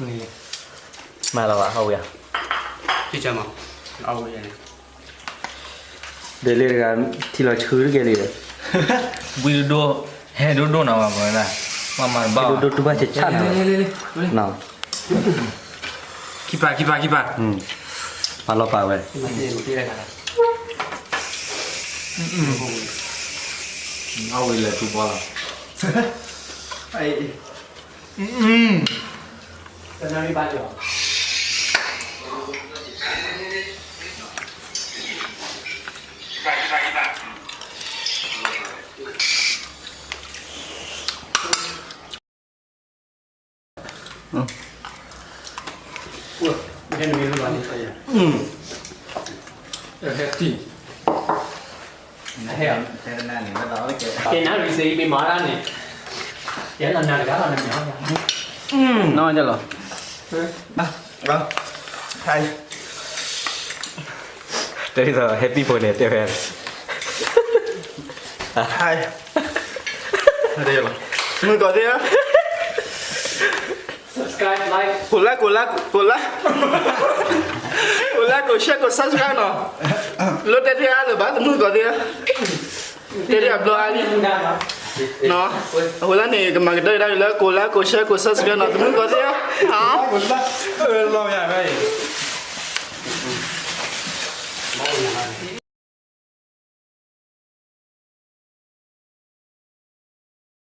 မၤလီၤဘၣ် ဟီၣ်ဝံဧါ. ဖံကမၤ အဝံန့ၣ် ဒ်လၢတဂၤ ထံလီၤဆှုတက့ၢ်လံ. ဝံဒိၣ်ဒိၣ် ဟဲဒိၣ်ဒိၣ်နီၤဘၣ်မၢ်, မၤမၤတဘၣ်ဘၣ် ဒိၣ်ဒိၣ်တူၢ်ဘၣ်ဆဲးဆၣ်နီၤ. ခံပာ် ခံပာ် ခံပာ်. ပာ်လီၤပာ်ဝဲ အဝံလဲၤထူဘီလီၤ. နီၢ်လီၤ တဲဒ်သိး happy ဖိန့ၣ် တဲဝဲ မုၢ်ကီၢ်သ့ၣ်ဧၢ, ကိးလၢ ကိးလၢ ကိးလၢ ကိးလၢ ကိး share ကိး subscribe နီၤ, လိၣ်တဲတ့ၢ်အါလၢၤဘၣ် သမုၢ်ကီၢ်သ့ၣ်ဧၢ, တဲတ့ၢ်အဘျီအါလံ အဃိသတးန့ၣ် ကမၤကတၢၢ်ဒၣ်လၢ ကိးလၢ ကိး share ကိး subscribe နီၤ သမုၢ်ကီၢ်သ့ၣ်ဧၢ. လီၤယၤဖဲအံၤ